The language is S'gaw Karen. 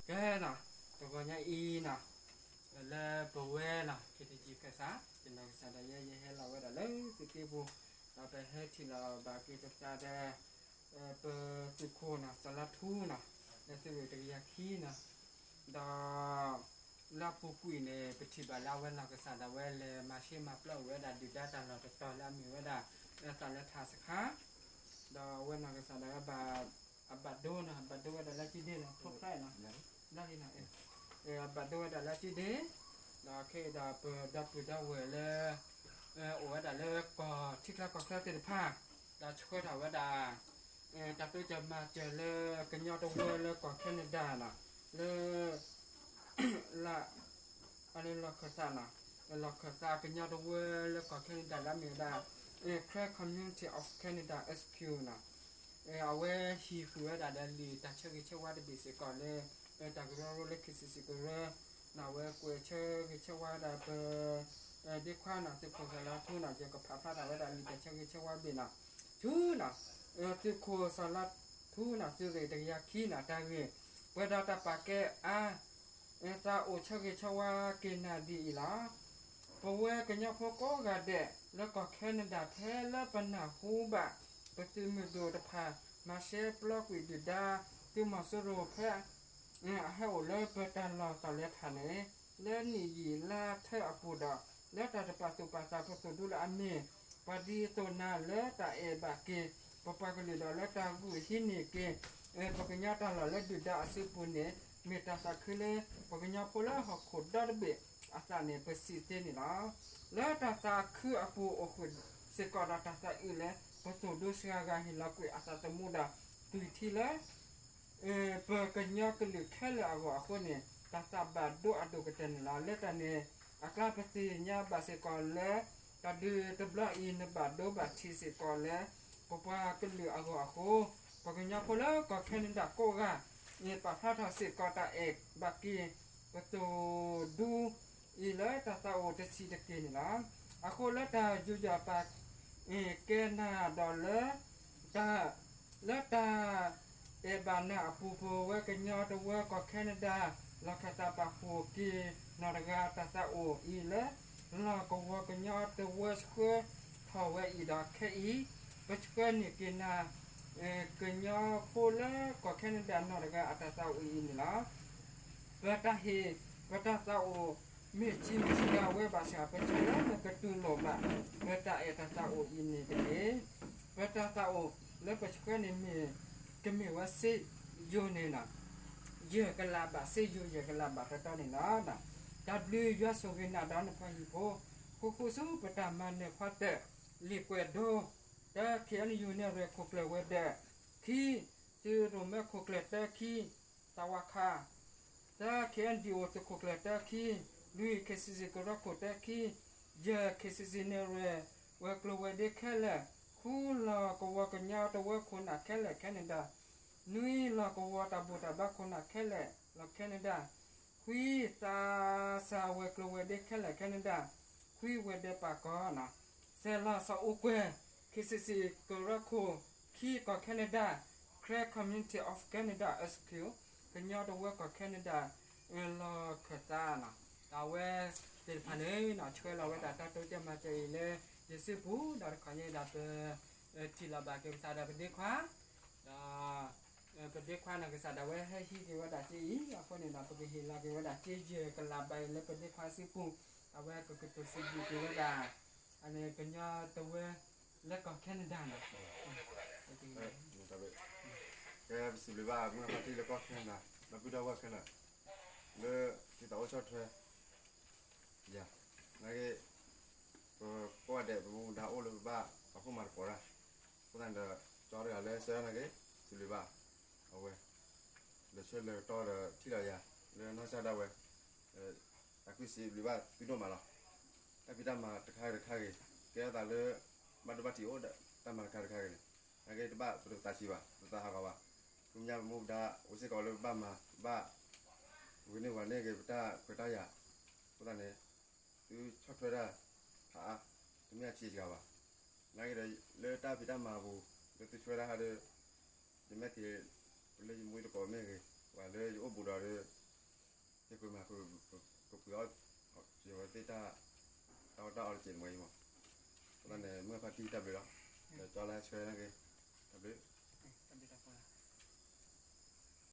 ကဲနီၤ, တဂီၤညါအံၤနီၤ, လၢပဝဲနီၤ ခ့တယံၤခၢၣ်စး ယနီၢ်ကစၢ်ဒၣ်ယဲ ယဟဲလီၤဝဲဒၣ်လၢသုးက့ပူၤ, ဒီးပဟဲထံၣ်လီၤဘၣ်က့ၤပသးဒီး ပသုးခိၣ်နီၤ စီၤလါထူနီၤ, လၢသုးရ့ၣ်တကယၤခံနီၤ, ဒီး လၢအပူၤကွံာ်န့ၣ် ပထံၣ်ဘၣ်လၢအဝဲနီၢ်ကစၢ်ဒၣ်ဝဲလဲၤမၤရှဲမၤပျီဝဲဒၣ်ဒုၣ်ဒါတၢ်လီၢ်တတီၤလၢအမ့ၢ်ဝဲဒၣ် သးလၢထးစခါ, ဒီးအဝဲနီၢ်ကစၢ်ဒၣ်ဝဲ အဘၣ်ဒိနီၤ, ဘၣ်ဒိဝဲဒၣ်လၢကၠံဒ့နီၤ, ထိၣ်ဖျဲးနီၤ, ဘၣ်ဒိဝဲဒၣ်လၢကၠံဒ့, ဒီးခဲအံၤဒီးပဒီပုၢ်ဒီဝဲၢ်လၢ အိၣ်ဝဲဒၣ်လၢကီၢ်ထံချါကီၢ်ချၢသ့ၣ်တဖၣ်, ဒီးဆှၢထီၣ်ဝဲဒၣ် တၢ်တိစၢၤမၤစၢၤလၢကညီတဝၢလၢကီၢ်ခဲနဒၤနီၤ, လၢ လၢ လီၢ်ခၢၣ်သးနီၤ, လီၢ်ခၢၣ်သးကညီတဝၢလၢကီၢ်ခဲနဒၤလၢအမ့ၢ်ဝဲဒၣ် Karen Community of Canada S Q နီၤ, အဝဲဟံးဃုာ်ဝဲဒၣ်ဒီးလံာ်တၢ်ဆၢဂ့ၤဆၢဝါတဘ့ၣ်စ့ၢ်ကီးလၢ တၢ်ကရၢကရိလၢ ခ့စံၣ်စံၣ်ကရၢ နီၤ, အဝဲကွဲးဆၢဂ့ၤဆၢဝါဒၣ်ပ ဒ့ခွါနီၤ, သုးခိၣ်စီၤလါထူနီၤ, ယကဖးဖျါထီၣ်ဝဲဒၣ်လံာ်တၢ်ဆၢဂ့ၤဆၢဝါတဘ့ၣ်နီၤ, ဆူနီၤ, သုးခိၣ်စီၤလါထူနီၤ, သုးရ့ၣ်တကယၤခံနီၤ, တၢ်ဂ့ၢ်, ပှဲၤဒီးတၢ်ပာ်ကဲအါ သးအိၣ်ဆၢဂ့ၤဆၢဝါက့ၤနၤဒ်အံၤလီၤ. ပဝဲကညီဖိကိးဂၤဒဲး လၢကီၢ်ခဲနဒၤ ဖဲလၢပနၢ်ဟူဘၣ် ပသုးမုၢ်ဒိၣ်တဖၣ် မၤရှဲပျီကွံာ်ဒုၣ်ဒါ သုးမီၤစိရိၤဖဲ အဟဲအိၣ်လၢပတၢ်လီၢ်သီၣ်လဲၤထးန့ၣ် လၢနံၣ်ယံာ်လါထၢအပူၤဒီး လၢတၢ်တပာ်သူၣ်ပာ်သးပသိၣ်ဒူလၢအမ့ၢ် ပှၤဒ်သိးနၤလၢတၢ်အဲၣ်ဘၣ်က့ၤ ပပှၤကလုာ်ဒီးလၢတၢ်ဂုာ်ဟံးန့ၢ်က့ၤ ပကညီတၢ်လီၢ်လၢဒုၣ်ဒါအစုပူၤန့ၣ် မ့ၢ်တၢ်သးခုလၢ ပကညီဖိလၢဟီၣ်ခိၣ်ဒီတဘ့ၣ်အသးန့ၣ် ပစံးသ့န့ၣ်လီၤ. လၢတၢ်သးခုအပူၤအိၣ်ဃုာ်စ့ၢ်ကီးဒီးတၢ်သးအုးလၢ ပသိၣ်ဒူစှၤဂၤဟ့ၣ်လီၤကွံာ်အသးသမူဒီး သွံၣ်ထံလၢ ပကညီကလုာ်ခဲလၢာ်အဂီၢ်အဃိန့ၣ် တၢ်သးဘၣ်ဒိအဒိၣ်ကတၢၢ်န့ၣ်လီၤ. လၢတၢ်န့ၣ်အကျါ ပသ့ၣ်ညါဘၣ်စ့ၢ်ကီးလၢ တၢ်ဒုးတဘျီအံၤ နဘၣ်ဒိဘၣ်ထံးစ့ၢ်ကီးလၢ ပပှၤကလုာ်အဂီၢ်အဃိ ပကညီဖိလၢကီၢ်ခဲနဒၤကိးဂၤ ပာ်ဖျါထီၣ်စ့ၢ်ကီးတၢ်အဲၣ်ဘၣ်က့ၤ ပသိၣ်ဒူ အံၤလၢတၢ်သးအိၣ်တဆံးတက့ၢ်န့ၣ်လီၤ. အဃိလၢတၢ်ယူးယီၣ်ပာ်ကဲနၤဒီးလၢ တၢ် လၢတၢ်အဲၣ်ဘၣ်နၤအပူၤ ပဝဲကညီတဝၢကီၢ်ခဲနဒၤ လီၢ်ခၢၣ်သးပာ်ဖှိၣ်က့ၤနီၢ်တဂၤတၢ်သးအိၣ်အံၤလၢ လီၢ်ကဝီၤကညီတဝၢဆှၢထီၣ်ဝဲအံၤဒီးခဲအံၤ ပဆှၢန့ၢ်က့ၤနၤ ကညီဖိလၢကီၢ်ခဲနဒၤနီၢ်တဂၤအတၢ်သးအိၣ်အံၤန့ၣ်လီၤ. ပတၢ်ဟ့ၣ် ပတၢ်သးအိၣ် မ့ၢ်ဆံးမ့ၢ်ဆံးဒၣ်ဝဲဘၣ်ဆၣ် ပဆၢလၢနကတူၢ်လိာ်ဘၣ် ပတၢ်အဲၣ်တၢ်သးအိၣ်အံၤန့ၣ်တက့ၢ်. ပတၢ်သးအိၣ်လၢပဆှၢန့ၣ်မ့ၢ် ကမ့ၢ်ဝဲစ့ယိၤန့ၣ်လီၤ. ယဲၢ်ကလးဘၣ် စ့ယိၤယဲၢ်ကလးဘၣ်တီတီန့ၣ်လီၤ. တၢ်ဘျုးယွၤဆိၣ်ဂ့ၤနၤဒီးနဖီဟံၣ်ဖိ ဃူဃူဆူပတၢ်မၤနၢၤဖီတၢၣ် လံာ်ကွဲးဒိ တၢ ခ့ၣ်အဲၣ်ယူၣ် နဲၣ်ရွဲၣ်ခိၣ်ကျၢၢ်ဝဲၤဒၢး ခံ, သုးရိၣ်မဲခိၣ်ကျၢၢ်တၢ ခံ, သးဝးခး သၢ ခ့ၣ်အဲၣ်ယူၣ် သုးခိၣ်ကျၢၢ်တၢ ခံ, လွံၢ် ခ့ၣ်စံၣ်စံၣ်ကရၢခိၣ်တၢ ခံ, ယဲၢ် ခ့ၣ်စံၣ်စံၣ်နဲၣ်ရွဲၣ် ဝဲၤကျိၤဝဲၤဒ့ခဲလၢာ်, ဃု လီၢ်ကဝီၤကညီတဝၢခိၣ်နၢ်ခဲလၢာ်ခဲနဒၤ, နွံ လီၢ်ကဝီၤတၢ်ဘူၣ်တၢ်ဘါခိၣ်နၢ်ခဲလၢာ်လီၢ်ခဲနဒၤ, ခွံ သးစၢ်ဝဲၤကျိၤဝဲၤဒ့ခဲလၢာ်ခဲနဒၤ, ခွံ ဝဲၤဒၢးပာ်ကီၤနီၤ, စဲးလီၤစီၤအူကွဲၤ ခ့ၣ်စံၣ်စံၣ်ကရၢခိၣ်, ခံ ကီၢ်ခဲနဒၤ, Karen Community of Canada S Q, ကညီတဝၢကီၢ်ခဲနဒၤ လီၢ်ခၢၣ်သးနီၤ, ဒီးအဝဲသ့ၣ်တဖၣ်န့ၣ်နီၤ ဆှၢလီၤဝဲဒၣ်တၢ်တိစၢၤမၤစၢၤအံၤလၢ ယစုပူၤ ဒီးတခီညါဒီးပ ထံၣ်လီၤဘၣ်က့ၤပသးဒီးပဒ့ခွါ, ဒီး ပဒ့ခွါနီၢ်ကစၢ်ဒၣ်ဝဲဟဲဟံးက့ၤဝဲဒၣ်စ့အံၤ အဃိန့ၣ်ဒီး ပကဟ့ၣ်လီၤက့ၤဝဲဒၣ်စ့ယဲၢ်ကလးဘၣ်အံၤလၢပဒ့ခွါစုပူၤ, အဝဲကကတိၤစံးဘျုးက့ၤဝဲဒၣ် ကညီတဝၢလၢကီၢ်ခဲနဒၤနီၤ, ကဲပစံးဘျုးဘၣ်မုၢ်ဂၢ်ဖါတံၢ်လၢကီၢ်ခဲနဒၤ ဒီပုၢ်ဒီဝဲၢ်ခဲလၢာ် လၢသုတၢ်အိၣ်ဆီၣ်ထွဲ ယၤ နာ်က့ ပကိးဂၤဒဲး ပမူပဒါအိၣ်လၢပဘၣ်ပာ်ဖှိၣ်မၤသကိးတၢ်, အဃိသတးန့ၣ်ဒီး ကၠီတဂၤလၢဆၢနာ်က့ စံးဘျုးဘၣ် အဝဲ လၢဆၢလၢကတီၢ်ဒီးထံၣ်လီၤယၤ လၢနီၢ်ကစၢ်ဒၣ်ဝဲ တၢ်ကူၣ်စံးဘျုးဘၣ်သုဒိၣ်မးလီၤ. တၢ်ဖံးတၢ်မၤတခါဂ့ၤတခါဂ့ၤ ကဲထီၣ်သးလၢ ဘၣ်ဒိဘၣ်ထံးအိၣ်ဒီးတၢ်မၤတခါတခါဂ့ၤန့ၣ် နာ်က့တဘၣ်ပတသးဆံးဘၣ် ပတသးဟးဂီၤဘၣ်. ဆူမဲာ်ညါပမူပဒါအိၣ်စ့ၢ်ကီးလၢပဘၣ်မၤ ဘၣ် ဂုာ်န့ၢ်ဝၤန့ၢ်က့ၤပတၢ်ခွဲးတၢ်ယာ်, အဃိသတးန့ၣ် သုဆီၣ်ထွဲတၢ်ဖးအါ တမ့ၢ်အဆံးစှၤဘၣ်. နာ်က့ဒီး လၢတၢ်ဖံးတၢ်မၤအပူၤ လၢသုဆှၢတၢ်ဟးဒီး ယမ့ၢ်က့ၤ လၢယမူယသကိးမ့ၢ်ဂ့ၤ ပှၤလၢယအိၣ်ဘူးဒီးဒီး ဃုမးဃု, ကပှ့ၤအီၣ်, ယဝဲသ့ၣ်တၢ်, တၢ်အီၣ်တၢ်အီတက့ၢ်တမံၤအံၤမး, အဃိသတးန့ၣ် မုၢ်ဖါတံၢ်တၢ်ဘျုးလီၤ, ဒီးကၠီလၢဟဲဆှၢန့ၣ်က့ၤ,